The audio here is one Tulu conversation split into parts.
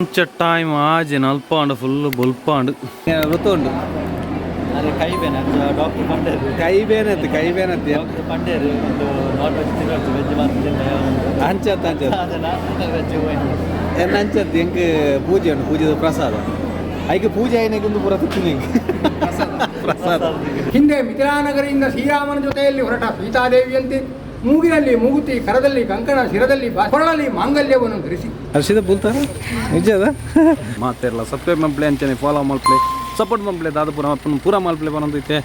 ಇಂಚ ಟೈಮ್ ಆಜಿ ನಲ್ಪಾಂಡ್ ಫುಲ್ ಬೊಲ್ಪಾಂಡ್. ಋತು ಉಂಡು. ಅರೆ ಕೈ ಬೇನೆ, ಡಾಕ್ಟರ್ ಪಂಡೇರು. ಕೈ ಬೇನತ್ತು, ಕೈ ಬೇನತ್ತು. ಡಾಕ್ಟರ್ ಪಂಡೇರು, ಒಂದು ನಾನ್ ವೆಜ್ ತಿನ್ನೋದು, ವೆಜ್ ಮಾತ್ರ ತಿನ್ನ. ಅಂಚತ್ ಅಂಚತ್. ಅದನ್ನ ವೆಜ್. ಎನ್ನ ಅಂಚತ್ ಎಂಕ್ ಪೂಜೆ ಉಂಡು, ಪೂಜೆದ ಪ್ರಸಾದ. ಐಕ್ ಪೂಜೆ ಆಯ್ನಕ್ಕೆ ಒಂದು ಪೂರ ತಿಕ್ಕು ಎಂಕ್ ಪ್ರಸಾದ. ಹಿಂದೆ ಮಿಥಿಲಾನಗರಿಯಿಂದ ಶ್ರೀರಾಮನ ಜೊತೆಯಲ್ಲಿ ಹೊರಟ ಸೀತಾದೇವಿಯಂತೆ ಮೂಗಿನಲ್ಲಿ ಮೂಗುತಿ, ಕರದಲ್ಲಿ ಕಂಕಣ, ಶಿರದಲ್ಲಿ ಕೊರಳಲ್ಲಿ ಮಾಂಗಲ್ಯವನ್ನು ಧರಿಸಿ. ಹರ್ಷಿದ ಬುಲ್ತಾರ ನಿಜ ಅದ. ಮಾತೆರ್ಲ ಸಬ್ಸ್ಕ್ರೈಬ್ ಮಲ್ಪ್ಲೆ, ಅಂಚನೆ ಫಾಲೋ ಮಲ್ಪ್ಲೆ, ಸಪೋರ್ಟ್ ಮಲ್ಪ್ಲೆ. ದಾದ ಪೂರ ಮಲ್ಪುನು ಪೂರ ಮಲ್ಪ್ಲೆ ಬರೊಂದೈತೆ.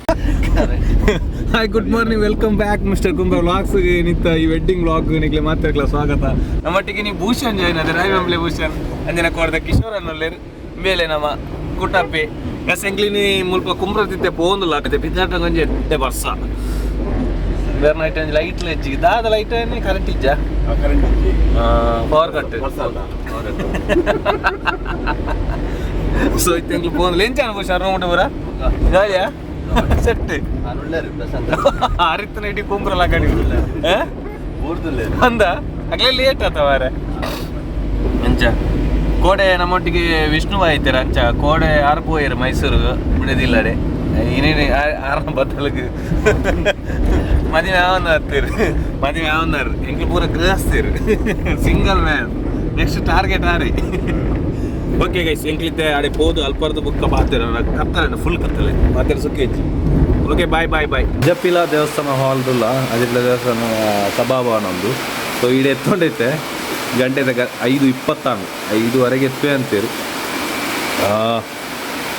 Hi, good morning, welcome back mister Kumbra vlogs. ನಿತ್ತ ಈ ವೆಡ್ಡಿಂಗ್ ವ್ಲಾಗ್ ನಿಕ್ಲೆ ಮಾತಾಡ್ಲ ಸ್ವಾಗತ. ನಮ್ಮೊಟ್ಟಿಗೆ ನೀವು ಭೂಷಣ್ ಜಾಯ್ನ್ ಅದೇ ರಾಯ್ ಮಂಬ್ಲೆ ಭೂಷಣ್ ಅಂಜನ ಕೋರ್ದ ಕಿಶೋರ್ ಅನ್ನೊಲ್ಲೇರು ಮೇಲೆ ನಮ್ಮ ಕುಟಪ್ಪೆ ಗಸ್ ಎಂಕ್ಲಿನಿ ಮುಲ್ಪ ಕುಮ್ರತಿತ್ತೆ ಪೋಂದುಲ್ಲ ಆಕತೆ ಬಿದ್ದಾಟ ಒಂಜಿ ಎಡ್ಡೆ ಬರ್ಸ. ಬೇರೆ ನೈಟ್ ಒಂಜಿ ಲೈಟ್ ಲೆಜ್ಜಿ ದಾದ ಲೈಟ್ ಕರೆಂಟ್ ಇಜ್ಜ, ಪವರ್ ಕಟ್. ಸೊ ಇತ್ತೆ ಎಂಕ್ಲು ಪೋಂದು ಎಂಚಾನ ಭೂಷಣ್ ರೂಮ್ ಪೂರ ಗಾಳಿಯಾ ಸೆಟ್. ಉಳ್ಳೇರು ಪ್ರಶಾಂತ್. ಆರಿತ್ತನ ಇಡೀ ಕುಂಬ್ರಲ್ಲ ಕಡಿ. ಊರ್ದುಲ್ಲೇರು. ಅಂದ ಅಗ್ಲೇ ಲೇಟ್ ಆತ ಮಾರೆ. ಅಂಚ ಕೋಡೆ ನಮ್ಮೊಟ್ಟಿಗೆ ವಿಷ್ಣು ಆಯ್ತಾರೆ. ಅಂಚ ಕೋಡೆ ಆರ್ ಪೋಯರು ಮೈಸೂರು ಬಿಡದಿಲ್ಲಡೆ. ಇನ್ನೇನು ಆರ್ನ ಬತ್ತಲಗ್ ಮದುವೆ ಆವನ್ನ ಹತ್ತೀರಿ, ಮದುವೆ ಆವನ್ನಾರು. ಎಂಕ್ಲು ಪೂರ ಗೃಹಸ್ಥರು, ಸಿಂಗಲ್ ಮ್ಯಾನ್. ನೆಕ್ಸ್ಟ್ ಟಾರ್ಗೆಟ್ ಆರಿ. ಓಕೆ ಗೈಸ್, ಎಂಕ್ಲಿತ್ತೆ ಆಡೆ ಪೋದು ಅಲ್ಪರ್ದು ಬುಕ್ಕ ಬಾತಿರ. ಕತ್ತಲೆ, ಫುಲ್ ಕತ್ತಲೆ, ಬಾತಿರ ಸುಖೇಜಿ. Okay, bye bye bye. ಜಪ್ಪಿಲ ದೇವಸ್ಥಾನ ಹಾಲ್ದುಲ್ಲ ಅಜಿಪ್ಲ ದೇವಸ್ಥಾನ ಸಭಾಭವನ ಒಂದು. ಸೊ ಈಡೆ ಎತ್ತೊಂಡೈತೆ ಗಂಟೆದ 5:20, 5ವರೆಗೆ ಎತ್ತುವೆ ಅಂತೀರಿ.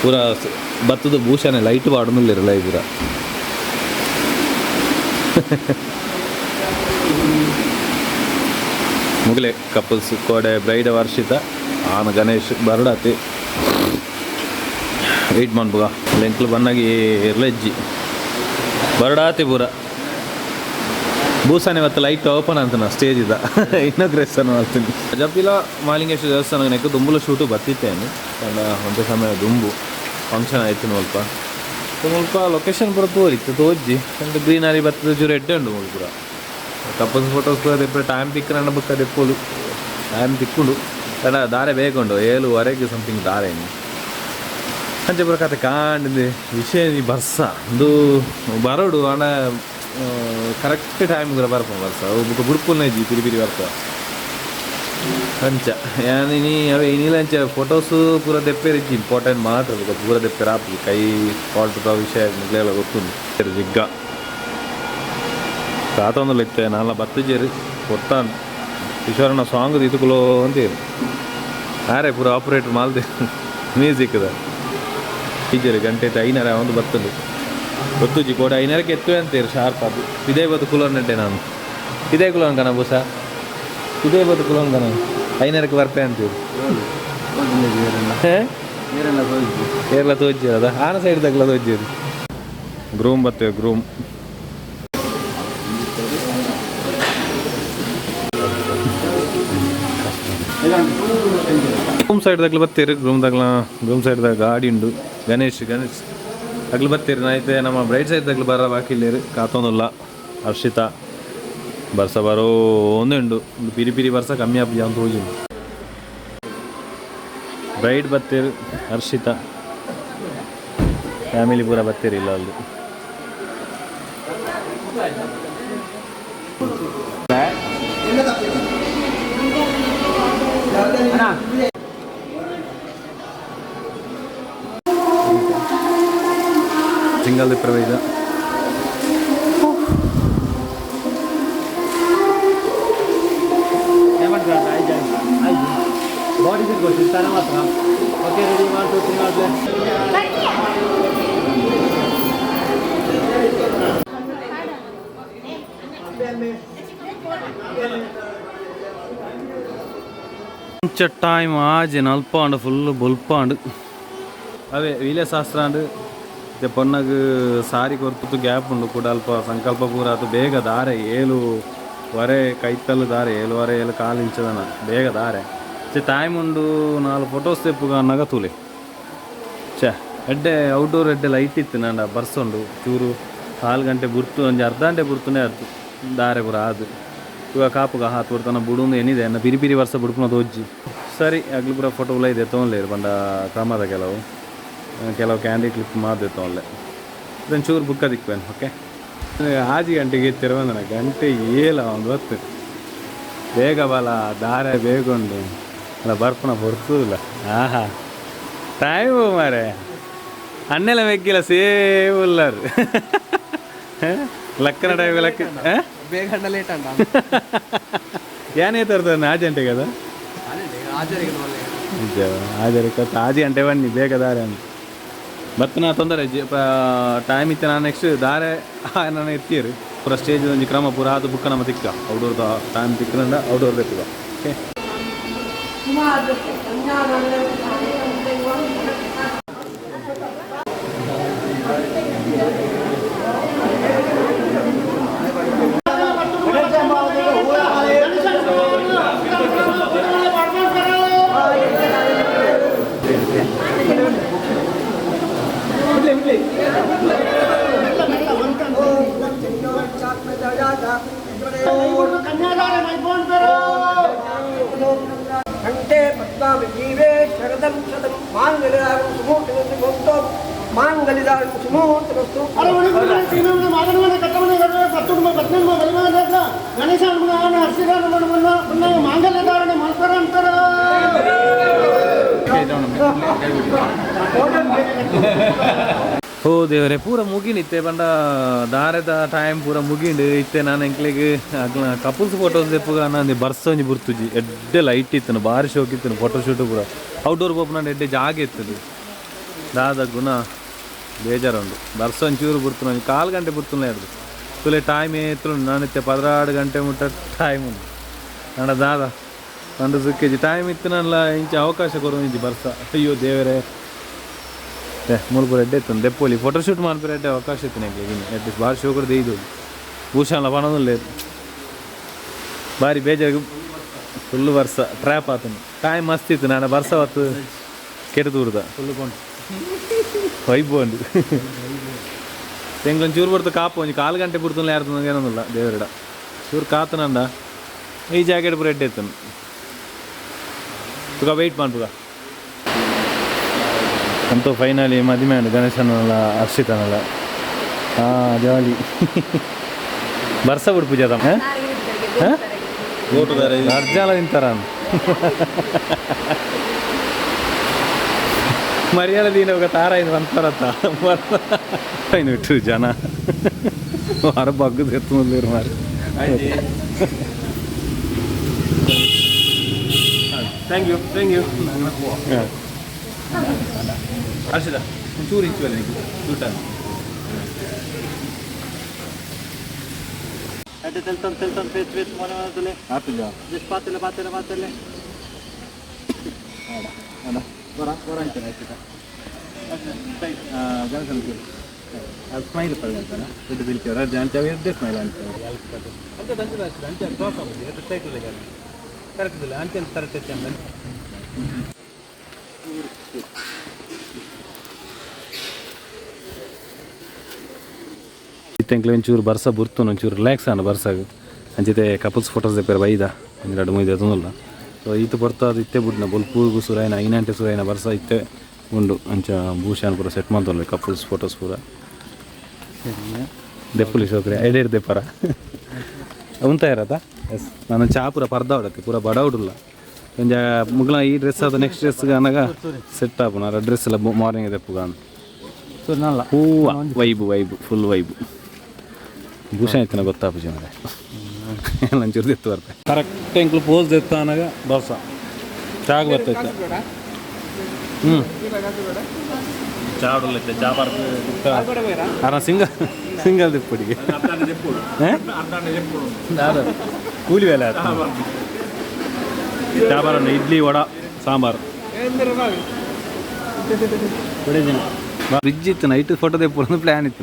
ಪೂರ ಬತ್ತದ ಭೂಷಣ ಲೈಟ್ ವಾಡನುಲ್ಲೇರು ಲೈ ಪೂರ. ಮುಗಲೆ ಕಪಲ್ಸ್ ಕೋಡೆ ಬ್ರೈಡ್ ವರ್ಷಿತ ಆನ ಗಣೇಶ್ ಬರಡಾತಿ. ವೆಯ್ಟ್ ಮನ್ಪುಗ ಲೆಂಕ್ಲು ಬನ್ನಾಗಿ ಇರ್ಲೆಜ್ಜಿ ಬರಡಾತಿ ಪೂರ. ಭೂಸಾನೆ ಇವತ್ತು ಲೈಟ್ ಓಪನ್ ಅಂತ ಸ್ಟೇಜ್ ಇದ್ದ ಇನಾಗ್ರೇಷನ್ ಮಾಡ್ತೀನಿ. ಜಪ್ಪಿಲ ಮಾಲಿಂಗೇಶ್ವರ ದೇವಸ್ಥಾನ ನೆಕ್ ದುಂಬುಲ ಶೂಟು ಬತ್ತಿತ್ತೇನೆ. ಕಂಡ ಒಂದೇ ಸಮಯ ದುಂಬು ಫಂಕ್ಷನ್ ಆಯ್ತು. ಸ್ವಲ್ಪ ಸ್ವಲ್ಪ ಲೊಕೇಶನ್ ಪೂರ ತೋರಿತ್ತು ತೋಜ್ಜಿ ಅಂಡ್ ಗ್ರೀನರಿ ಬರ್ತದೆ ಚೂರು ಎಡ್ಡೆ ಉಂಡು. ಮೂಲು ಪೂರ ಕಪಲ್ಸ್ ಫೋಟೋಸ್ ಪೂರ ದೆಪ್ಪರೆ ಟೈಮ್ ತಿಕ್ಕರಂಡ ಬುಕ್ಕ ದೆಪ್ಪೋಲು ಟೈಮ್ ತಿಕ್ಕುಂಡು. ಕಂಡ ದಾರೆ ಬೇಗುಂಡು, 7ವರೆಗೆ ಸಮಥಿಂಗ್ ದಾರೆ ಇನ್ನು. ಅಂಚೆ ಪೂರ ಕತೆ ಕಾಂಡಿಂದು ವಿಷಯ ಈ ಬರ್ಸ ಒಂದು ಬರೋಡು ಅಣ್ಣ, ಕರೆಕ್ಟ್ ಟೈಮ್ ಕೂಡ ಬರ್ಪ ಬರ್ಸ ಬುಕ್ಕ ಬುಡ್ಪುಲ್ನ ಇಜ್ಜಿ, ಪಿರಿ ಪಿರಿ ಬರ್ಪ. ಅಂಚ ಯಾನ್ ಇನಿ ಅವೇ ಇನಿಲ ಅಂಚ ಫೋಟೋಸ್ ಪೂರ ದೆಪ್ಪೇರು ಇಜ್ಜಿ, ಇಂಪಾರ್ಟೆಂಟ್ ಮಾತ್ರ. ಬುಕ್ಕ ಪೂರ ದೆಪ್ಪೇರು ಆಪುಜಿ, ಕೈ ಫಾಲ್ಟ್ ವಿಷಯ ನಿಕ್ಲೆಲ ಗೊತ್ತುಂಡು. ಜಿಗ್ಗ ತಾತೊಂದುಲ್ಲ ಇತ್ತೆ ನಾಲ ಬತ್ತಿಜೇರು ಗೊತ್ತಾನ್ ಕಿಶೋರನ ಸಾಂಗ್ ಇತುಕುಲೋ ಅಂತೀರು. ಆರೆ ಪೂರ ಆಪರೇಟರ್ ಮಾಲ್ದೆ ಮ್ಯೂಸಿಕ್ದ ಟೀಚರ್. ಗಂಟೆ ಇತ್ತು ಐನರ ಒಂದು ಬತ್ತುಂಡು ಗೊತ್ತುಜಿ. ಕೋಡೆ ಐನರಕ್ಕೆ ಎತ್ತುವೆ ಅಂತೀರು ಶಾರ್ಪ್. ಅದು ಇದೇ ಬತ್ತು ಕುಲೋನ್ ನೆಟ್ಟೆ ನಾನು ಇದೇ ಕುಲೋನ್ ಕಣ ಬೂಸ, ಇದೇ ಬತ್ತು ಕುಲೋನ್ ಕಣ ಐನರಕ್ಕೆ ಬರ್ಪೆ ಅಂತೀರು. ಕೇರಳ ತೋಜ್ಜಿ ಅದ ಆನ ಸೈಡ್ ತಗ್ಲ ತೋಜ್ಜಿರು. ಗ್ರೂಮ್ ಬತ್ತೇವೆ, ಗ್ರೂಮ್ ಗ್ರೂಮ್ ಸೈಡ್ ತಗ್ಲ ಬತ್ತೀರಿ. ಗ್ರೂಮ್ ತಗ್ಲ ಗ್ರೂಮ್ ಸೈಡ್ ದಾಗ ಗಾಡಿ ಉಂಡು. ಗಣೇಶ್ ಗಣೇಶ್ ಅಗ್ಲು ಬತ್ತೀರಿ. ನೈತೆ ನಮ್ಮ ಬ್ರೈಟ್ ಸೈಡ್ ತಗ್ಲು ಬರ ಬಾಕಿ ಇಲ್ಲೇರು ಕಾತೊಂದುಲ್ಲ. ಹರ್ಷಿತಾ ಬರ್ಸ ಬರೋ ಒಂದೇ ಉಂಡು. ಒಂದು ಪಿರಿ ಪಿರಿ ಬರ್ಸ ಕಮ್ಮಿ ಆಪುಜಿ ಅಂತ ಹೋಗಿ. ಬ್ರೈಡ್ ಬತ್ತೀರು, ಹರ್ಷಿತಾ ಫ್ಯಾಮಿಲಿ ಪೂರ ಬತ್ತೀರಿ ಇಲ್ಲ ಅಲ್ಲಿ. ಸಿಂಗಲ್ ಪ್ರವೇಶ. ಬಾಡಿ ಸಿಗ್ಬೋದು ತನ ಮಾತ್ರ. Okay, ready, 1 2 3 ಮಾಡ್ಲೆ. ಇಂಚ ಟೈಮ್ ಆಜಿ ನಲ್ಪಾಂಡ್ ಫುಲ್ ಬೊಲ್ಪಾಂಡ್. ಅವೇ ವೀಲ್ಯ ಶಾಸ್ತ್ರ ಅಂಡ್ ಇತ್ತೆ ಪೊನ್ನಗ್ ಸಾರಿ ಕೊರ್ಪುತು ಗ್ಯಾಪ್ ಉಂಡು ಕೂಡ. ಅಲ್ಪ ಸಂಕಲ್ಪ ಪೂರ ಅದು ಬೇಗ ದಾರೆ, 7ವರೆ ಕೈತಲ್ ದಾರೆ, 7ವರೆ 7:15 ಇಂಚದನ ಬೇಗ ದಾರೆ. ಚೆ ಟೈಮ್ ಉಂಡು ನಾಲ್ ಫೋಟೋಸ್ ತೆಪ್ಪುಗ ಅನ್ನಗ ತೂಲೆ. ಛೇ ಎಡ್ಡೆ ಔಟ್ಡೋರ್ ಎಡ್ಡೆ ಲೈಟ್ ಇತ್ತು ನಂಡ ಬರ್ಸೊಂಡು ಚೂರು ಕಾಲು ಗಂಟೆ ಬುರ್ತು, ಒಂಜಿ ಅರ್ಧ ಗಂಟೆ ಬುರ್ತುನೇ ಅದು ದಾರೆ ಪೂರ ಅದು. ಇವಾಗ ಕಾಪುಗ ಹಾತು ಕೊಡ್ತಾನ ಬುಡುಂದು ಏನಿದೆ ಅನ್ನ ಪಿರಿ ಪಿರಿ ವರ್ಷ ಬುಡ್ಪುನ ತೋಜ್ಜಿ. ಸರಿ ಅಗ್ಲು ಪೂರ ಫೋಟೋ ಉಲ ಇದೆ ತೊಗೊಂಡ್ಲೇರು ಪಂಡ ಕ್ರಮದ ಕೆಲವು ಕೆಲವು ಕ್ಯಾಂಡಿ ಕ್ಲಿಪ್ ಮಾತ್ರ ತೊಗೊಂಡ್ಲೆ ಇದನ್ನು ಚೂರು ಬುಕ್ಕ ದಿಕ್ವೇನು. ಓಕೆ ಆಜಿ ಗಂಟೆಗೆ ಎತ್ತಿರುವ ನನ್ನ ಗಂಟೆ ಏಲ ಒಂದು ಹೊತ್ತು ಬೇಗ ಬಲ ದಾರೆ ಬೇಗ ಉಂಡು ಅಲ್ಲ ಬರ್ಪುನ ಹೊರ್ತದಿಲ್ಲ. ಆಹಾ ಟೈಮು ಮಾರೆ ಅಣ್ಣೆಲ್ಲ ಮೆಗ್ಗಿಲ್ಲ ಸೇವ್ ಉಲ್ಲಾರು ಲಕ್ಕನ ಟೈಮ್ ಲಕ್ಕ ಬೇಗ ಲೇಟ್ ಅಂಡ ಏನೇ ತರ್ತದೆ ಆಜಿ ಗಂಟೆಗೆ ಅದ ಆಜರಿ ಕತ್ತ ಆಜಿ ಗಂಟೆ ಬನ್ನಿ ಬೇಗ ದಾರೆ ಅಂತ ಬತ್ತನ ತೊಂದರೆ ಟೈಮ್ ಇತ್ತು ನಾನು ನೆಕ್ಸ್ಟ್ ದಾರೆ ನಾನು ಎತ್ತೀರಿ ಪೂರ ಸ್ಟೇಜ್ ಒಂಜಿ ಕ್ರಮ ಪೂರ ಅದು ಬುಕ್ಕ ನಮ್ಮ ತಿಕ್ಕ ಔಡೋರ್ದ ಟೈಮ್ ತಿಕ್ಕಂಡ ಔಡೋರ್ ತಿಕ್ಕ. ಓಕೆ ಕಂಠೆ ಪದ್ಮಾಮಿ ಜೀವೇ ಶರದಂ ಶತಂ ಮಾಂಗಲ್ಯದಾರಂ ಸುಮೂರ್ತಿಮಸ್ತು ಮಾಂಗಲ್ಯದಾರಂ ಸುಮೂರ್ತಿಮಸ್ತು. ಮಾಂಗಲ್ಯಧಾರಣೆ ಮಾಡ್ತಾರ ಅಂತಾರ. ಓ ದೇವರೇ ಪೂರ ಮುಗಿನಿತ್ತೆ ಪಂಡ ದಾರೆದ ಟೈಮ್ ಪೂರ ಮುಗಿಂಡು ಇತ್ತೆ ನಾನು ಎಂಕ್ಲೆಗ್ ಅಗ್ಲ ಕಪಲ್ಸ್ ಫೋಟೋಸ್ ದೆಪ್ಪುಗ ನಾನು ಬರ್ಸ ಒಂಜಿ ಬುರ್ತುಜಿ ಎಡ್ಡೆ ಲೈಟ್ ಇತ್ತನು ಬಾರಿ ಶೋಕ್ ಇತ್ತನು ಫೋಟೋ ಶೂಟ್ ಪೂರ ಔಟ್ಡೋರ್ ಪೋಪುನ ಎಡ್ಡೆ ಜಾಗ ಇತ್ತದು ದಾದ ಗುಣ ಬೇಜಾರುಂಡು ಬರ್ಸ ಒಂಚೂರು ಬುರ್ತುನ ಒಂಜಿ ಕಾಲು ಗಂಟೆ ಬುರ್ತುನ ಹಿಡ್ದು ತುಲೆ ಟೈಮ್ ಏತ್ರು ನಾನು ಇತ್ತೆ 12 ಗಂಟೆ ಮುಟ್ಟ ಟೈಮ್ ಉಂಡು ನನ್ನ ದಾದ ನಂದು ಸುಕ್ಕೆಜಿ ಟೈಮ್ ಇತ್ತನಲ್ಲ ಇಂಚ ಅವಕಾಶ ಕೊರು ಇಂಚಿ ಬರ್ಸ. ಅಯ್ಯೋ ದೇವರೇ ಮುಲ್ಪುರ ಎಡ್ಡೆ ಇತ್ತು ದೆಪ್ಪೋಲಿ ಫೋಟೋಶೂಟ್ ಮಾಡ್ತಾರೆ ಎಡ್ಡೆ ಅವಕಾಶ ಇತ್ತು ನನಗೆ ಅಟ್ಲೀಸ್ಟ್ ಭಾರಿ ಶೋ ಕೂಡ ಇದು ಭೂಷಣ ಪಣದಲ್ಲೇ ಭಾರಿ ಬೇಜಾರು ಫುಲ್ ಬರ್ಸ ಟ್ರ್ಯಾಪ್ ಆತನು ಟೈಮ್ ಮಸ್ತ್ ಇತ್ತು ನಾನು ಬರ್ಸ ಹೊತ್ತು ಕೆಟ್ಟ ದೂರದ ಫುಲ್ ವೈಬ್ ಉಂಡು ಎಂಗ್ಲೊಂದು ಚೂರು ಬರ್ತು ಕಾಪು ಒಂಜಿ ಕಾಲು ಗಂಟೆ ಬುರ್ತಲ್ಲ ಯಾರು ಏನೊಂದಿಲ್ಲ ದೇವರಡ ಚೂರು ಕಾತನಂಡ ಈ ಜಾಕೆಟ್ ಪೂರ ಎಡ್ಡೆ ಇತ್ತು ತುಗ ವೆಯ್ಟ್ ಮಾಡ್ಬುಗ ಅಂತೂ ಫೈನಲಿ ಮದುವೆ ಉಂಡು ಗಣೇಶನಲ್ಲ ಹರ್ಷಿತನಲ್ಲ. ಹಾಂ ಜಾಲಿ ಬರ್ಸ ಬಿಡು ಪೂಜಾ ತಮ್ಮ ಅರ್ಜಾಲ ತಿಂತಾರ ಮರ್ಯಾದ ದಿನ ఒక ತಾರ ಇದು ಅಂತಾರತ್ತ ಬಿಟ್ಟು ಜನ ವಾರ ಬಗ್ಗದ ಎತ್ತು ಮಾರಿ. Thank you thank you. Harshita ಚೂರು ಇಂಚು ಅಲ್ಲ ಊಟ ಸ್ಮೈಲ್ ಅಂತಾನ ದೊಡ್ಡ ಬಿಲ್ಕಿಯವರ ಅಂಚೆ ಎದ್ದೆ ಸ್ಮೈಲ್ ಅಂತ ಇತ್ತೆಂಕ್ಲೆ ಒಂಚೂರು ಬರ್ಸ ಬುರ್ತು ಒಂಚೂರು ರಿಲ್ಯಾಕ್ಸ್ ಆನ ಬರ್ಸಾಗ ಅಂಚಿತೆ ಕಪಲ್ಸ್ ಫೋಟೋಸ್ ದೆಪ್ಪೇರು ಬೈದ ಒಂಜಿ ರಡ್ಡ್ ಮೂಜಿ ದೆತ್ತೊಂದುಲ್ಲ. ಸೊ ಈತ ಬರ್ತಾದ ಇತ್ತೆ ಬುಡ್ನ ಬೊಲ್ಪೂಗು ಸುರಾಯಿನ ಐನಾಂಟೆ ಸುರಾಯಿನ ಬರ್ಸ ಇತ್ತೆ ಉಂಡು ಅಂಚ ಭೂಷಣ್ ಪೂರ ಸೆಟ್ ಮಂತೊಂದು ಕಪಲ್ಸ್ ಫೋಟೋಸ್ ಪೂರ ದೆಪ್ಪುಲಿ ಸೋಕ್ರೆ ಎಡೆಡ್ ದೆಪ್ಪರ ಉಂತ ಇರತ್ತಾ. ಎಸ್ ನಾನು ಚಾ ಪೂರ ಪರ್ದ ಹೊಡತ್ತೆ ಪೂರ ಬಡ ಉಡುಲ್ಲ ಒಂಜ ಮುಗ್ಲ ಈ ಡ್ರೆಸ್ ಆದ ನೆಕ್ಸ್ಟ್ ಡ್ರೆಸ್ ಅನಗ ಸೆಟ್ ಆಪುನ ಡ್ರೆಸ್ ಎಲ್ಲ ಮಾರ್ನಿಂಗ್ ದೆಪ್ಪುಗ ಹೂವ ವೈಬು ವೈಬು ಫುಲ್ ವೈಬು ಭೂಷಣ ಇತ್ತನ ಗೊತ್ತಾಪುಜಿ ಮಾರೆ ಒಂಚೂರು ದೆತ್ತು ಬರ್ತೆ ಕರೆಕ್ಟ್ ಎಂಕ್ಲು ಪೋಸ್ ದೆತ್ತ ಅನಗ ಬರ್ಸ ಚಾಗ್ ಬರ್ತೈತೆ. ಹ್ಞೂ ಚಾ ಚಾ ಅರ ಸಿಂಗಲ್ ಸಿಂಗಲ್ ದೆಪ್ಪುಡಿಗೆ ಕೂಲಿ ವೇಲೆ ಚಾ ಬರೋಣ ಇಡ್ಲಿ ವಡ ಸಾಂಬಾರು ಬ್ರಿಡ್ಜ್ ಇತ್ತು ನೈಟ್ ಫೋಟೋ ತೆಪ್ಪು ಪ್ಲ್ಯಾನ್ ಇತ್ತು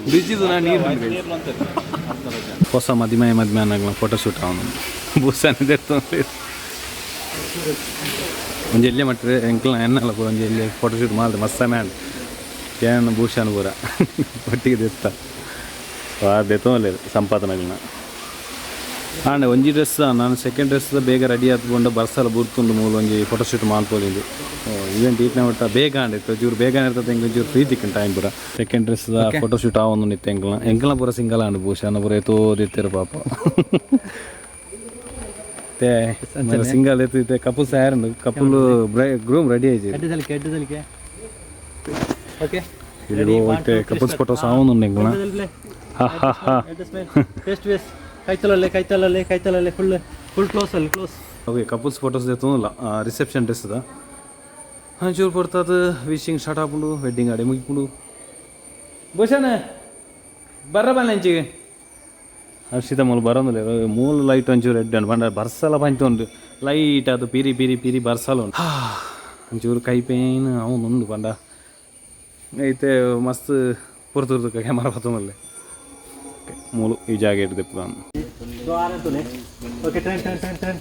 ಬ್ರಿಡ್ಜ್ ಇತ್ತು ನಾನು ನೀರು ಹೊಸ ಮದಿಮೆ ಮದಿಮೆ ಅನ್ನೋ ಫೋಟೋ ಶೂಟ್ ಅವನು ಬೂಸಾನೆ ದೆತ್ತು ಒಂಜಿ ಎಲ್ಲೇ ಮಟ್ಟರೆ ಎಂಕ್ಲ ಎನ್ನಲ್ಲ ಪೂರ ಒಂಜಿ ಎಲ್ಲೇ ಫೋಟೋ ಶೂಟ್ ಮಾಡಿದೆ ಮಸ್ತ್ ಮ್ಯಾನ್ ಏನು ಭೂಷಣ್ ಪೂರ ಒಟ್ಟಿಗೆ ದೆತ್ತ ದೆತ್ತೋಲ್ಲ ಸಂಪಾದನೆಗಳನ್ನ ಆಂಡ ಒಂಜಿ ಡ್ರೆಸ್ ನಾನು ಸೆಕೆಂಡ್ ಡ್ರೆಸ್ ಬೇಗ ರೆಡಿ ಆತ್ಕೊಂಡು ಬರ್ಸಲ ಬುರ್ತುಂಡು ಮೂಲ ಒಂಜಿ ಫೋಟೋಶೂಟ್ ಮಾಲ್ಪೊಲಿಂದು ಇವೆಂಟ್ ಈತ್ನ ಒಟ್ಟ ಬೇಗ ಆಂಡಿತ್ತು ಚೂರು ಬೇಗ ಇರ್ತದೆ ಎಂಕ್ ಒಂಚೂರು ಫ್ರೀ ತಿಕ್ಕನ್ ಟೈಮ್ ಪೂರ ಸೆಕೆಂಡ್ ಡ್ರೆಸ್ ಫೋಟೋಶೂಟ್ ಆವೊಂದು ನಿತ್ತೆ ಎಂಕ್ಲ ಎಂಕ್ಲ ಪೂರ ಸಿಂಗಲ್ ಆಂಡ್ ಭೂಷಣ ಪೂರ ಎತ್ತೋದಿತ್ತೆರು ಪಾಪ ते ಸಿಂಗಲ್ ಎತ್ತಿತ್ತೆ couple sir couple groom ready ಆಯ್ತು ಎಡ್ಡೆ ಓಕೆ ಇತ್ತೆ ಕಪಲ್ಸ್ ಫೋಟೋಸ್ ಆವೊಂದು ಎಂಕ್ಲ ಹಾ ಹಾ ಹಾ ಫೇಸ್ ಟು ಫೇಸ್ ಕೈತಲಲ್ಲೇ ಕೈತಲಲ್ಲೇ ಕೈತಲಲ್ಲೇ ಫುಲ್ ಫುಲ್ ಕ್ಲೋಸ್ ಅಲ್ಲಿ ಕ್ಲೋಸ್. ಓಕೆ ಕಪಲ್ಸ್ ಫೋಟೋಸ್ ಎತ್ತೊಂದಿಲ್ಲ ರಿಸೆಪ್ಷನ್ ಡ್ರೆಸ್ the ಚೂರು ಪೊರ್ತದ ವಿಶಿಂಗ್ ಸ್ಟಾರ್ಟ್ ಆಪುಂಡು ವೆಡ್ಡಿಂಗ್ ಅಡೆ ಮುಗಿಪುಂಡು ಭೂಷಣ ಬರ್ರ ಬಲ್ಲ ಇಂಚಿಗೆ ಹರ್ಷಿತ ಮೂಲು ಬರೋದಿಲ್ಲ ಮೂಲು ಲೈಟ್ ಒಂಚೂರು ರೆಡ್ ಉಂಟು ಬಂಡ ಬರ್ಸಲ ಪಂಚ ಉಂಟು ಲೈಟ್ ಅದು ಪಿರಿ ಪಿರಿ ಪಿರಿ ಬರ್ಸಲ ಉಂಟು ಒಂಚೂರು ಕೈ ಪೇನ್ ಅವನು ಉಂಡು ಪಂಡ ಐತೆ ಮಸ್ತ್ ಪೊರ್ತುರ್ದು ಕ್ಯಾಮರಾ ಬತ್ತೊಂದಲ್ಲೇ. ಓಕೆ ಮೂಲು ಈ ಜಾಗ ಇಡ್ದೆಪ್ಪು ನಾನು. Okay train train train train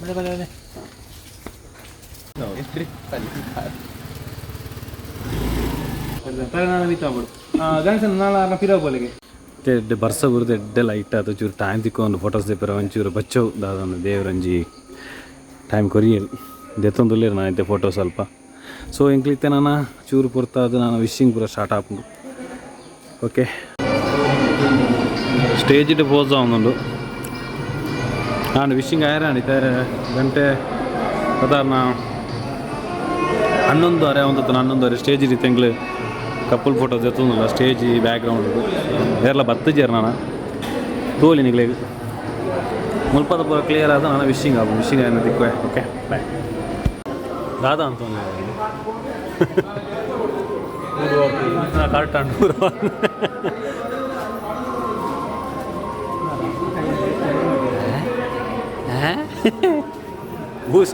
ಬನ್ನಿ ಬನ್ನಿ ಬನ್ನಿ. ಎಡ್ಡೆ ಬರ್ಸ ಬುರ್ದು ಎಡ್ಡೆ ಲೈಟ್ ಆತು ಚೂರು ಟೈಮ್ ತಿಕ್ಕೊಂಡು ಫೋಟೋಸ್ ದೆಪ್ಪರ ಒಂಚೂರು ಬಚ್ಚವು ದಾದನ ದೇವರಂಜಿ ಟೈಮ್ ಕೊರಿಯಲ್ ದೆತ್ತೊಂದುಲ್ಲೇರು ನಾನು ಇತ್ತೆ ಫೋಟೋ ಸ್ವಲ್ಪ. ಸೊ ಎಂಕ್ಲಿತ್ತೆ ನಾನು ಚೂರು ಪೊರ್ತಾದ ನಾನು ವಿಶಿಂಗ್ ಪೂರ ಸ್ಟಾರ್ಟ್ ಆಪುಂಡು. ಓಕೆ ಸ್ಟೇಜಿಡ್ ಪೋಸ್ ಆವೊಂದುಂಡು ಆಂಡ್ ವಿಶಿಂಗ್ ಆಯರಾಂಡ್ ಇತ್ತೆ ಗಂಟೆ ಸಾಧಾರಣ 11:30 ಒಂದು 11:30 ಸ್ಟೇಜ್ ಇತ್ತೆ ಎಂಕ್ಲು ಕಪಲ್ ಫೋಟೋ ದೆತ್ತೊಂದುಲ್ಲ ಸ್ಟೇಜ್ ಬ್ಯಾಕ್ಗ್ರೌಂಡ್ ಏರ್ಲ ಬತ್ತುಜೆರ್ ನಾನ ತೋಲಿ ನಿಕ್ಲೆಗ್ ಮುಲ್ಪದ ಪೂರ ಕ್ಲಿಯರ್ ಆದ ನಾನು ವಿಶಿಂಗ್ ಆಪು ವಿಶಿಂಗ್ ಆಯ್ನ ದಿಕ್ಕುವೆ. ಓಕೆ ಬಾಯ್ ದಾದಾ ಅಂತ ಕರೆಕ್ಟ್ ಅಂಡ್ ಪೂರ ಭೂಷ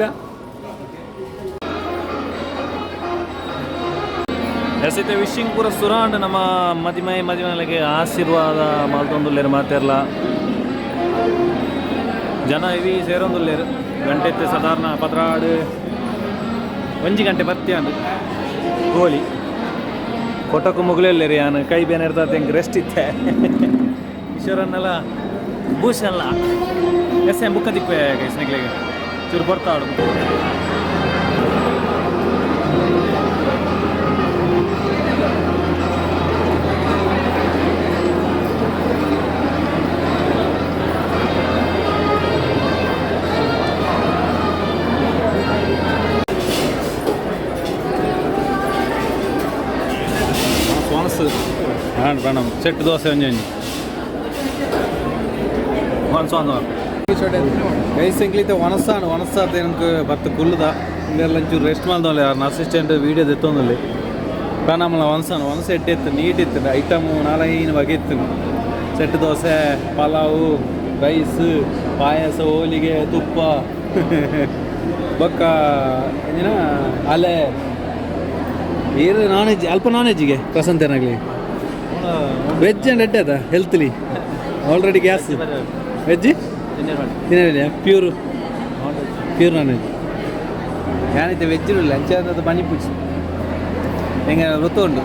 ಎಸ್ ವಿಶಿಂಗ್ ಪೂರ ಸುರಾಂಡ್ ನಮ್ಮ ಮದಿಮೈ ಮದಿಮಗಳಿಗೆ ಆಶೀರ್ವಾದ ಮಲ್ತೊಂದುಲ್ಲೇರು ಮಾತೆರ್ಲ ಜನ ಇವಿ ಸೇರೊಂದುಲ್ಲೇರು ಗಂಟೆ ಇತ್ತೆ ಸಾಧಾರಣ 12 1 ಗಂಟೆ ಬತ್ತಿ ಅಂದು ಗೋಲಿ ಫೋಟೋకు ಮುಗುಲೆಲ್ಲೇರಿ ಯಾನು ಕೈ ಬೇನೆ ಇರ್ತದೆ ಹೆಂಗೆ ರೆಸ್ಟ್ ಇತ್ತೆ ಈಶ್ವರನ್ನೆಲ್ಲ ಭೂಷಲ್ಲ ಎಸ್ ಎಂ ಬುಕ್ಕ ದಿಪ್ಪೆ ಗೈಸ್ನಿಗ್ಲಿಗೆ ಚೂರು ಬರ್ತಾಡು. ಹಾಂ ಮೇಡಮ್ ಸೆಟ್ ದೋಸೆ ಒಂಜಿ ಒಂಜಿ ಒನ್ಸ್ ಒಂದು ಗೈಸ್ ಎಂಕ್ಲಿತ್ತೆ ಒಣಸಾನು ಒಣಸಾತ எனக்கு ಬತ್ತು ಕುಲ್ಲುದ ಇಂದೆಲ್ಲ ಒಂಚೂರು ರೆಸ್ಟ್ ಮಾಡ್ದವಲ್ಲ ಯಾರನ್ನ ಅಸಿಸ್ಟೆಂಟ್ ವೀಡಿಯೋ ದೆತ್ತೊಂದಲ್ಲಿ ಪ್ರಣಾಮಲ ಒಣಸಾನು ಒಣಸ ಎಡ್ಡೆ ಇತ್ತು ನೀಟ್ ಇತ್ತು ಐಟಮು ನಾಲೈನು ಬಗೆ ಇತ್ತು ಸೆಟ್ ದೋಸೆ ಪಲಾವು ರೈಸ್ ಪಾಯಸ ಹೋಳಿಗೆ ತುಪ್ಪ ಬೊಕ್ಕ ಏನ ಅಲೆ ಏರು ನಾನ್ ವೆಜ್ ಅಲ್ಪ ನಾನ್ ವೆಜ್ಜಿಗೆ ಪ್ರಸಂತ ಏನಾಗಲಿ ವೆಜ್ ಆ್ಯಂಡ್ ಎಡ್ಡೆ ಅದ ಹೆಲ್ತ್ಲಿ ಆಲ್ರೆಡಿ ಗ್ಯಾಸ್ ವೆಜ್ ತಿನ್ನಲಿಲ್ಲ ಪ್ಯೂರ್ ಪ್ಯೂರ್ ನಾನ್ ವೆಜ್ ಯಾನೈತೆ ವೆಜ್ ಇಲ್ಲ ಅಂಚೆ ಪನಿಪುಜಿ ಹೆಂಗೆ ಋತು ಉಂಟು.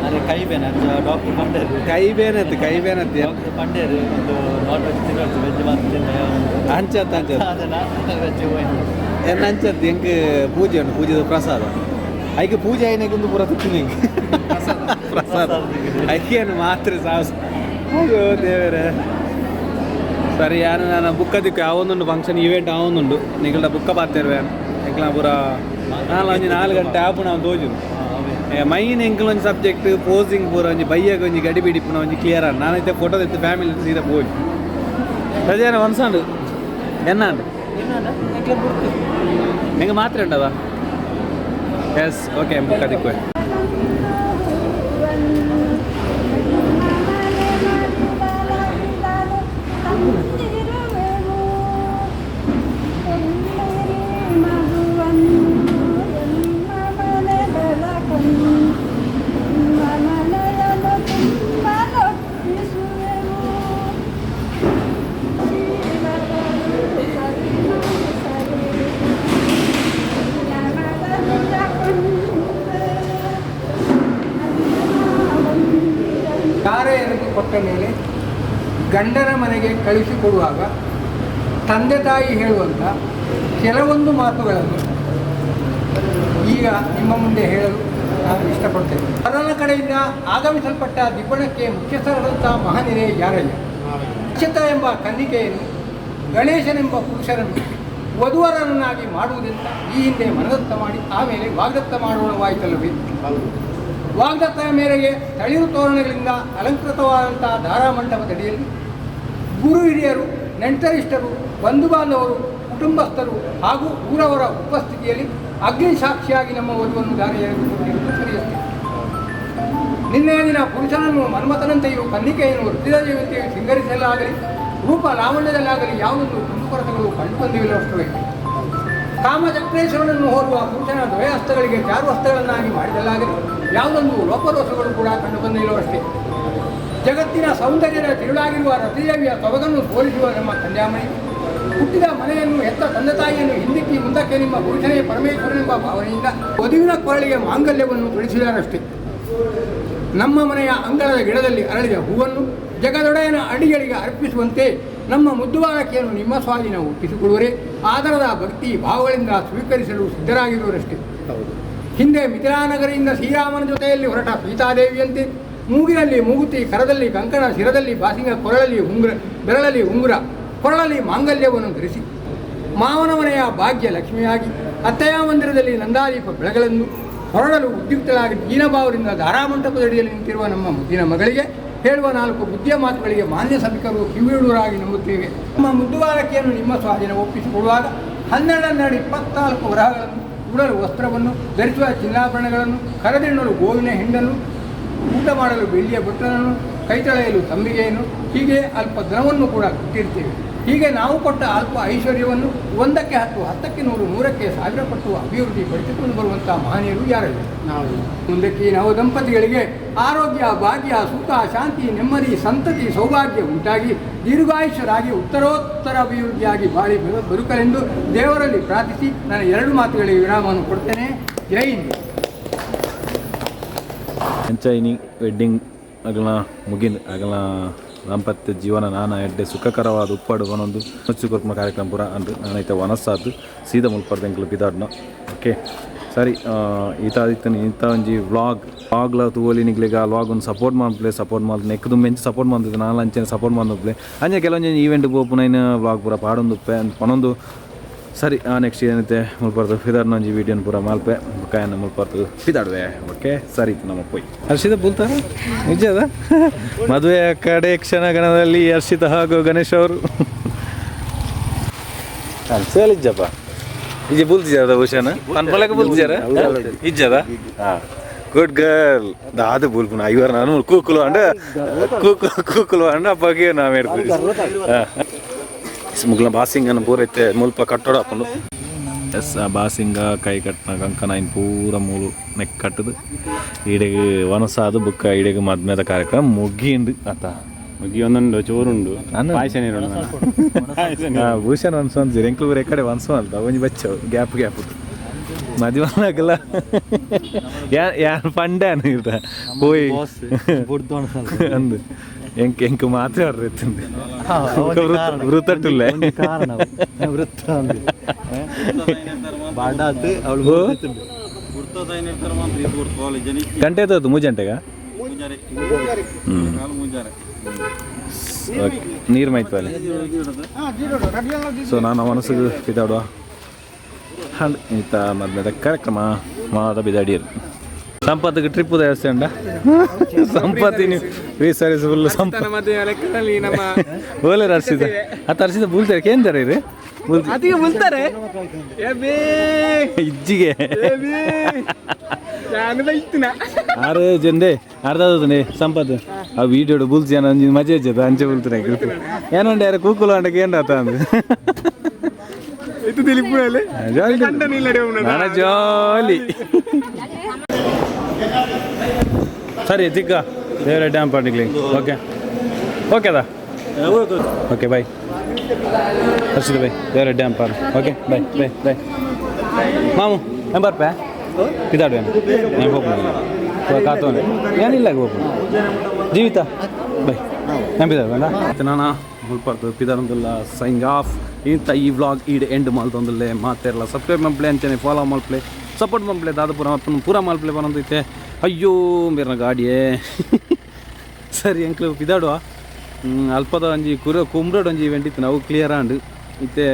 ಅರೆ ಕೈ ಬೇನೆ ಡಾಕ್ಟರ್ ಪಂಡೇರು ಕೈ ಬೇನತ್ತು ಕೈ ಬೇನತ್ತು ಡಾಕ್ಟರ್ ಪಂಡೇರು ಒಂದು ನಾನ್ ವೆಜ್ ತಿನ್ನೋದು ವೆಜ್ ಮಾತ್ರ ತಿನ್ನ ಅಂಚತ್ತು ಅಂಚತ್ತು ಅದನ್ನ ವೆಜ್ ಎನ್ನ ಅಂಚತ್ತು ಎಂಕ್ ಪೂಜೆ ಉಂಟು ಪೂಜೆದ ಪ್ರಸಾದ ಐಕೆ ಪೂಜೆ ಆಯ್ನಕ್ಕೊಂದು ಪೂರ ತಿಕ್ಕು ಎಂಕ್ ಪ್ರಸಾದ ಐಕೇನು ಮಾತ್ರ ಸಾಹಸ ಅಯ್ಯೋ ದೇವರೇ. ಸರಿ ಯಾನು ನಾನು ಬುಕ್ಕ ದಿಕ್ಕು ಯಾವೊಂದುಂಡು ಫಂಕ್ಷನ್ ಇವೆಂಟ್ ಆವೊಂದುಂಡು ನಿಗಲ್ಡ ಬುಕ್ಕ ಬಾತಿರ್ವೆ ಎಂಕ್ಲ ಪೂರ ನಾಲ್ ಒಂಜಿ 4 ಗಂಟೆ ಆಪು ನಾವು ತೋಜು ಮೈನ್ ಎಂಕ್ಲ ಒಂಜಿ ಸಬ್ಜೆಕ್ಟ್ ಪೋಸಿಂಗ್ ಪೂರ ಒಂಜಿ ಬಯ್ಯಗ ಒಂಜಿ ಗಡಿ ಬಿಡಿಪುನ ಒಂಜಿ ಕ್ಲಿಯರ್ ಆಂಡ್ ನಾನೈತೆ ಫೋಟೋ ತೆತ್ತು ಫ್ಯಾಮಿಲಿ ಸೀದಾ ಪೋಜು ರಜಾನ ಒನ್ಸಂಡು ಎನ್ನಾಂಡು ಹೆಂಗೆ ಮಾತ್ರೆ ಉಂಟದ ಎಸ್ ಓಕೆ ಬುಕ್ಕ ದಿಕ್ಕುವೆ. ತಾರೆ ಕೊಟ್ಟ ಮೇಲೆ ಗಂಡನ ಮನೆಗೆ ಕಳಿಸಿಕೊಡುವಾಗ ತಂದೆ ತಾಯಿ ಹೇಳುವಂಥ ಕೆಲವೊಂದು ಮಾತುಗಳನ್ನು ಈಗ ನಿಮ್ಮ ಮುಂದೆ ಹೇಳಲು ನಾನು ಇಷ್ಟಪಡ್ತೇನೆ. ವರನ ಕಡೆಯಿಂದ ಆಗಮಿಸಲ್ಪಟ್ಟ ದಿಬ್ಬಣಕ್ಕೆ ಮುಖ್ಯಸ್ಥರಾದಂಥ ಮಹನೀಯರೇ ಯಾರಯ್ಯ, ಅಕ್ಷತ ಎಂಬ ಕನ್ನಿಕೆಯನ್ನು ಗಣೇಶನೆಂಬ ಪುರುಷರನ್ನು ವಧುವರನ್ನಾಗಿ ಮಾಡುವುದೆಂತ ಈ ಹಿಂದೆ ಮನದತ್ತ ಮಾಡಿ ಆಮೇಲೆ ವಾಗ್ದತ್ತ ಮಾಡೋಣವಾಯಿತಲ್ಲವೇ? ವಾಗ್ದತ್ತನ ಮೇರೆಗೆ ತಳಿರು ತೋರಣಗಳಿಂದ ಅಲಂಕೃತವಾದಂಥ ಧಾರಾಮಂಟಪದಡಿಯಲ್ಲಿ ಗುರು ಹಿರಿಯರು, ನೆಂಟರಿಷ್ಟರು, ಬಂಧು ಬಾಂಧವರು, ಕುಟುಂಬಸ್ಥರು ಹಾಗೂ ಊರವರ ಉಪಸ್ಥಿತಿಯಲ್ಲಿ ಅಗ್ನಿ ಸಾಕ್ಷಿಯಾಗಿ ನಮ್ಮ ವಧುವನ್ನು ದಾರಿಯೆಳೆದುಕೊಂಡಿರುವುದು ಸರಿಯಷ್ಟೆ. ನಿನ್ನೆಯ ದಿನ ಪುರುಷನನ್ನು ಮನ್ಮಥನಂತೆಯೂ ಕನ್ನಿಕೆಯನ್ನು ರುದ್ರದೇವಂತೆಯೂ ಸಿಂಗರಿಸಲಾಗಲಿ, ರೂಪ ಲಾವಣ್ಯದಲ್ಲಾಗಲಿ ಯಾವುದೊಂದು ಕುಂದುಕೊರತೆಗಳು ಕಂಡುಬಂದಿಲ್ಲವಷ್ಟೇ. ಕಾಮಚಕ್ರೇಶ್ವರನನ್ನು ಹೋರುವ ಪುರುಷನ ದ್ವಯಹಸ್ತಗಳಿಗೆ ಚಾರುಹಸ್ತಗಳನ್ನಾಗಿ ಮಾಡಿದಲ್ಲಾಗಲಿ ಯಾವುದೊಂದು ಲೋಪದೋಷಗಳು ಕೂಡ ಕಂಡುಬಂದಿಲ್ಲವಷ್ಟೇ. ಜಗತ್ತಿನ ಸೌಂದರ್ಯದ ತಿರುಳಾಗಿರುವ ರತಿದೇವಿಯ ಸೊಬಗನ್ನು ಸೋಲಿಸುವ ನಮ್ಮ ಕನ್ಯಾಮಣಿ ಹುಟ್ಟಿದ ಮನೆಯನ್ನು ಹೆತ್ತ ತಂದೆ ತಾಯಿಯನ್ನು ಹಿಂದಿಕ್ಕಿ ಮುಂದಕ್ಕೆ ನಿಮ್ಮ ಪುರುಷನೇ ಪರಮೇಶ್ವರನೆಂಬ ಭಾವನೆಯಿಂದ ವಧುವಿನ ಕೊರಳಿಗೆ ಮಾಂಗಲ್ಯವನ್ನು ತಿಳಿಸಿದರಷ್ಟೇ. ನಮ್ಮ ಮನೆಯ ಅಂಗಳದ ಗಿಡದಲ್ಲಿ ಅರಳಿದ ಹೂವನ್ನು ಜಗದೊಡೆಯನ ಅಡಿಗಳಿಗೆ ಅರ್ಪಿಸುವಂತೆ ನಮ್ಮ ಮುದ್ದುಬಾಲಕಿಯನ್ನು ನಿಮ್ಮ ಸ್ವಾಧೀನ ಒಪ್ಪಿಸಿಕೊಳ್ಳುವರೆ ಆದರದ ಭಕ್ತಿ ಭಾವಗಳಿಂದ ಸ್ವೀಕರಿಸಲು ಸಿದ್ಧರಾಗಿರುವರಷ್ಟೇ. ಹಿಂದೆ ಮಿಥಿಲಾನಗರಿಯಿಂದ ಶ್ರೀರಾಮನ ಜೊತೆಯಲ್ಲಿ ಹೊರಟ ಸೀತಾದೇವಿಯಂತೆ ಮೂಗಿನಲ್ಲಿ ಮೂಗುತಿ, ಕರದಲ್ಲಿ ಕಂಕಣ, ಶಿರದಲ್ಲಿ ಬಾಸಿಂಗ, ಕೊರಳಲ್ಲಿ ಉಂಗುರ, ಬೆರಳಲ್ಲಿ ಉಂಗುರ, ಕೊರಳಲ್ಲಿ ಮಾಂಗಲ್ಯವನ್ನು ಧರಿಸಿ ಮಾವನ ಮನೆಯ ಭಾಗ್ಯ ಲಕ್ಷ್ಮಿಯಾಗಿ ಅತ್ತೆಯ ಮಂದಿರದಲ್ಲಿ ನಂದಾದೀಪ ಬೆಳಗಲೆಂದು ಹೊರಡಲು ಉದ್ಯುಕ್ತಳಾಗಿ ದೀನಭಾವದಿಂದ ಧಾರಾಮಂಟಪದಡಿಯಲ್ಲಿ ನಿಂತಿರುವ ನಮ್ಮ ಮುದ್ದಿನ ಮಗಳಿಗೆ ಹೇಳುವ ನಾಲ್ಕು ಬುದ್ಧಿಯ ಮಾತುಗಳಿಗೆ ಮಾನ್ಯ ಸಭಿಕರು ಕಿವಿಯುಳುವರಾಗಿ ನಂಬುತ್ತೇವೆ. ನಮ್ಮ ಮುದ್ದುಬಾಲಕಿಯನ್ನು ನಿಮ್ಮ ಸ್ವಾಧೀನ ಒಪ್ಪಿಸಿಕೊಡುವಾಗ 12 12 24 ವರಹಗಳನ್ನು, ಉಡಲು ವಸ್ತ್ರವನ್ನು, ಧರಿಸುವ ಚಿನ್ನಾಭರಣಗಳನ್ನು, ಕರೆದಿಣ್ಣಲು ಗೋವಿನ ಹಿಂಡನ್ನು, ಊಟ ಮಾಡಲು ಬೆಳ್ಳಿಯ ಬೊಟ್ಟಲನ್ನು, ಕೈತಳೆಯಲು ತಂಬಿಗೆಯನ್ನು, ಹೀಗೆ ಅಲ್ಪ ಧನವನ್ನು ಕೂಡ ಕೊಟ್ಟಿರ್ತೇವೆ. ಹೀಗೆ ನಾವು ಕೊಟ್ಟ ಅಲ್ಪ ಐಶ್ವರ್ಯವನ್ನು 1ಕ್ಕೆ 10, 10ಕ್ಕೆ 100, 100ಕ್ಕೆ 1000 ಪಟ್ಟು ಅಭಿವೃದ್ಧಿ ಪಡಿಸಿಕೊಂಡು ಬರುವಂಥ ಮಹನೀಯರು ಯಾರಲ್ಲ. ಮುಂದಕ್ಕೆ ನಾವು ದಂಪತಿಗಳಿಗೆ ಆರೋಗ್ಯ, ಭಾಗ್ಯ, ಸುಖ, ಶಾಂತಿ, ನೆಮ್ಮದಿ, ಸಂತತಿ, ಸೌಭಾಗ್ಯ ಉಂಟಾಗಿ ದೀರ್ಘಾಯುಷ್ಯರಾಗಿ ಉತ್ತರೋತ್ತರ ಅಭಿವೃದ್ಧಿಯಾಗಿ ಬಾಳಿ ಬದುಕಲೆಂದು ದೇವರಲ್ಲಿ ಪ್ರಾರ್ಥಿಸಿ ನಾನು 2 ಮಾತುಗಳಿಗೆ ವಿರಾಮವನ್ನು ಕೊಡ್ತೇನೆ. ಜೈ ಹಿಂದ್. ಅಂಚೈನಿ ವೆಡ್ಡಿಂಗ್ ಅಗಲ ಮುಗಿನ ಅಗಲ ದಾಂಪತ್ಯ ಜೀವನ ನಾನಾ ಎಡ್ಡೆ ಸುಖಕರವಾದ ಉಪ್ಪಾಡು ಒಂದೊಂದು ಮುಚ್ಚು ಕೊರ್ಪುನ ಕಾರ್ಯಕ್ರಮ ಪೂರ ಅಂದು ನಾನೈತೆ ವನಸ್ಸಾದ್ದು ಸೀದಾ ಮುಲ್ಪರ್ದ ಎಂಕ್ಲು ಪಿದಾಡ್ನ. ಓಕೆ ಸರಿ, ಈತ ಇತ್ತನ ಈತ ಒಂಜಿ ವ್ಲಾಗ್ ವ್ಲಾಗ್ಲ ತೂವೊಲಿ ನಿಗ್ಲಿಗ ಆ ವ್ಲಾಗ್ ಒಂದು ಸಪೋರ್ಟ್ ಮಾಡ್ಪ್ಲೆ ಸಪೋರ್ಟ್ ಮಾಡ್ದು ನೆಕ್ ದುಂಬು ಎಂಚ ಸಪೋರ್ಟ್ ಮಾಡ್ದು ನಾನು ಅಂಚನೆ ಸಪೋರ್ಟ್ ಮಾಡ್ದುಪ್ಲೆ ಅಂಚೆ ಕೆಲವೊಂಜಿ ಈವೆಂಟ್ ಪೋಪುನ ವ್ಲಾಗ್ ಪೂರ ಪಾಡೊಂದುಪ್ಪೆ ಅಂದ್ ಪನೊಂದು. ಸರಿ, ನೆಕ್ಸ್ಟ್ ಏನೈತೆ ಮುಲ್ಪರ್ದು ಫಿದಾಡ್ನ ಒಂಜಿ ವೀಡಿಯೋನ ಪೂರ ಮಾಲ್ಪೆ ಬೊಕ್ಕ ಮುಲ್ಪರ್ದು ಫಿದಾಡುವೆ. ಓಕೆ ಸರಿ, ನಮ್ಮ ಪೋಯ್ ಹರ್ಷಿತ ಬುಲ್ತಾರ ನಿಜ ಅದ ಮದುವೆಯ ಕಡೆ ಕ್ಷಣಗಣದಲ್ಲಿ ಹರ್ಷಿತ ಹಾಗೂ ಗಣೇಶ್ ಅವರು ಇಜ್ಜಪ್ಪ ಇಜ್ಜೆ ಬುಲ್ತಿಜಾರ ಭೂಷಣ ಪನ್ಪಲಕ ಬುಲ್ತಿಜಾರ ಇಜ್ಜದ. ಹಾಂ ಗುಡ್ ಗರ್ಲ್ ದಾದ ಬುಲ್ಪುನ ಐವರ್ ನಾನು ಕೂಕುಲು ಅಂಡ ಕೂಕುಲು ಅಂಡ ಅಪ್ಪಗೆ ನಾವು ಹೇಳ್ತೀವಿ. ಮುಗ್ಲ ಬಾಸಿಂಗನ ಪೂರ ಐತೆ ಮುಲ್ಪ ಕಟ್ಟಡ ಹಾಕೊಂಡು ಎಸ್ ಆ ಬಾಸಿಂಗ ಕೈ ಕಟ್ಟಿನ ಕಂಕಣ ಇನ್ನು ಪೂರ ಮೂಲು ನೆಕ್ ಕಟ್ಟದು ಈಡೆಗೆ ವನಸಾದು ಬುಕ್ಕ ಈಡೆಗೆ ಮದ್ಮೆದ ಕಾರ್ಯಕ್ರಮ ಮುಗಿಂಡು ಆತ ಮುಗಿಯೊಂದುಂಡು ಚೋರುಂಡು ಪಾಯಸ ನೀರುಂಡು. ಭೂಷಣ್ ವನ್ಸ ಅಂತೀರಿ ಎಂಕ್ಲು ಊರ ಕಡೆ ವನ್ಸ ಅಲ್ದ ಒಂಜಿ ಬಚ್ಚವು ಗ್ಯಾಪ್ ಗ್ಯಾಪ್ ಮದುವೆ ಆಗಲ್ಲ ಯಾರು ಪಂಡೆ ಇರ್ತ ಹೋಯ್ ಅಂದು ಎಂಕ್ ಎಂಕ್ ಮಾತ್ರ ಇರ್ತಂದು ವೃತ್ತಟ್ಟುಲ್ಲೆ ಗಂಟೆ ಆಯ್ತು ಮೂಜಂಟೆಗ ನೀರು ಮೈತು ಅಲ್ಲಿ. ಸೊ ನಾನು ಮನಸ್ಸಿಗೆ ಬಿದಾಡುವ ಹಂಡ್ ಈತ ಮದ್ಮೆದ ಕಾರ್ಯಕ್ರಮ ಮಾದ ಬಿದಾಡಿಯರು ಸಂಪತ್ತಿಗೆ ಟ್ರಿಪ್ ವ್ಯವಸ್ಥೆ ಉಂಡ ಸಂಪತ್ತಿ ನೀವು free service full ಸಂಪತ್ ಓಲೆ ಹರ್ಷಿತ ಆ ತರ್ಸಿದ ಬೂಲ್ತಾರೆ ಕೇಂದ್ರ ರೀ ಬುಲ್ತಾರೆ ಇಜ್ಜಿಗೆ ಆರು ಜಂದೆ ಅರ್ಧ ಸಂಪತ್ ಆ ವೀಡಿಯೋಡು ಬುಲ್ಸಿ ಜನ ಒಂಜಿ ಮಜಾ ಇಜ್ಜದ ಅಂಚೆ ಬುಲ್ತಾರೆ ಏನಂಡೆ ಯಾರು ಕೂಕುಲು ಅಂಡಕ್ಕೆ ಏನಾತ ಅಂದು ಜಾಲಿ. ಸರಿ ತಿಕ್ಕ ದೇವರ ಡ್ಯಾಮ್ ಪಾರ್ಟಿಗ್ಲಿ. ಓಕೆ ಓಕೆದಾ okay bye Harshita bye ದೇವರ ಡ್ಯಾಮ್ ಪಾರ್. ಓಕೆ ಬಾಯ್ ಬಾಯ್ ಬಾಯ್ ಮಾಮು ಏನ್ ಬರ್ಪೆ ಪಿದಾಡು ಏನು ಹೋಗ್ಬೋದು ಕಾತೋನೆ ಏನಿಲ್ಲ ಹೋಗ್ಬೋದು ಜೀವಿತ ಬಾಯ್. ನಂಬಿದ ನಾನು ಮುಲ್ಪರ್ದು ಪಿದರಂದುಲ್ಲ ಸೈಂಗ್ ಆಫ್. ಇಂತ ಈ ವ್ಲಾಗ್ ಈಡ್ ಎಂಡ್ ಮಲ್ತೊಂದುಲ್ಲೆ. ಮಾತೆರ್ಲ ಸಬ್ಸ್ಕ್ರೈಬ್ ಮಲ್ಪ್ಲೆ, ಅಂಚನೆ ಫಾಲೋ ಮಲ್ಪ್ಲೆ, ಸಪೋರ್ಟ್ ಮಲ್ಪ್ಲೆ. ದಾದ ಪೂರ ಪೂರ ಮಲ್ಪ್ಲೆ ಬರೊಂದೈತೆ. ಅಯ್ಯೋ, ಮೇರ್ನ ಗಾಡಿಯೇ. ಸರಿ, ಎಂಕ್ಲು ಪಿದಾಡುವ. ಅಲ್ಪದ ಒಂಜಿ ಕುರ ಕುಮ್ರಡ್ ಒಂಜಿ ಇವೆಂಟ್ ಇತ್ತು, ಅವು ಕ್ಲಿಯರ್ ಆಂಡ್. ಇತ್ತೆ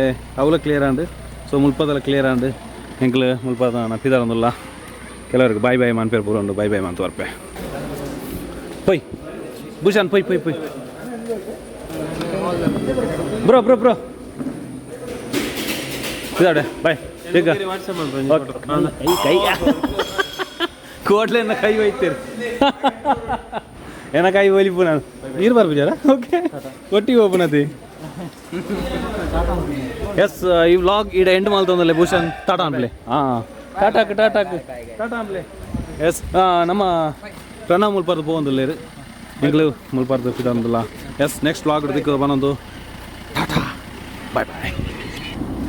ಅವುಲ ಕ್ಲಿಯರ್ ಆಂಡ್. ಸೊ ಮುಲ್ಪದಲ ಕ್ಲಿಯರ್ ಆಂಡ್. ಎಂಕ್ಲು ಮುಲ್ಪದ ಪಿದಾಡೊಂದುಲ್ಲ. ಕೆಲವರಿಗೆ ಬಾಯ್ ಬಾಯ್ ಮಾನ್ಪೇರು ಪೂರ ಉಂಡು. ಬಾಯ್ ಬಾಯ್ ಮಾಂತ ಬರ್ಪೆ. ಪೊಯ್ ಭೂಷಣ್, ಪೊಯ್ ಪೊಯ್ ಪೊಯ್. ಬ್ರೋ ಬ್ರೋ ಬ್ರೋ, ಇದಾಡೆ ಬಾಯ್ ಈಗ. ಕೈ ಕೈ ಕೋಟ್ಲೆನ್ನ ಕೈ ಒಯ್ತೀರಿ ಏನ ಕೈ ಒಲಿಪು ನಾನು ನೀರು ಬರ್ಬಿಜಾರ. ಓಕೆ, ಒಟ್ಟಿಗೆ ಓಪನ್. ಎಸ್, ಈ ವ್ಲಾಗ್ ಈಡ ಎಂಡ್ ಮಲ್ತೊಂದಲ್ಲ. ಭೂಷಣ್, ಟಾಟಾ ಅನ್ಪ್ಲೆ. ಹಾಂ, ಟಾಟಾಕ್ ಟಾಟಾಕ್ ಟಾಟಾ ಅನ್ಪ್ಲೆ. ಎಸ್, ನಮ್ಮ ಪ್ರಣವ್ ಮುಲ್ಪರ್ದು ಪೋವೊಂದುಲ್ಲೇರು. ಎಂಕ್ಲು ಮುಲ್ಪರ್ದು ಪಿದೊಂದುಲ್ಲ. ಎಸ್, ನೆಕ್ಸ್ಟ್ ವ್ಲಾಗ್ ದಿಕ್ಕು ಬನ್ನೊಂದು. Tata, boy boy.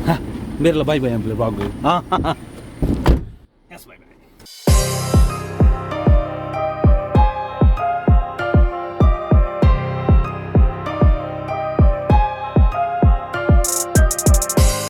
ಹಾಂ, ಬೇರೆಲ್ಲ ಬಾಯ್ ಬಾಯ್ ಅನ್ಪ್ಲೆ ವ್ಲಾಗ್. ಹಾಂ.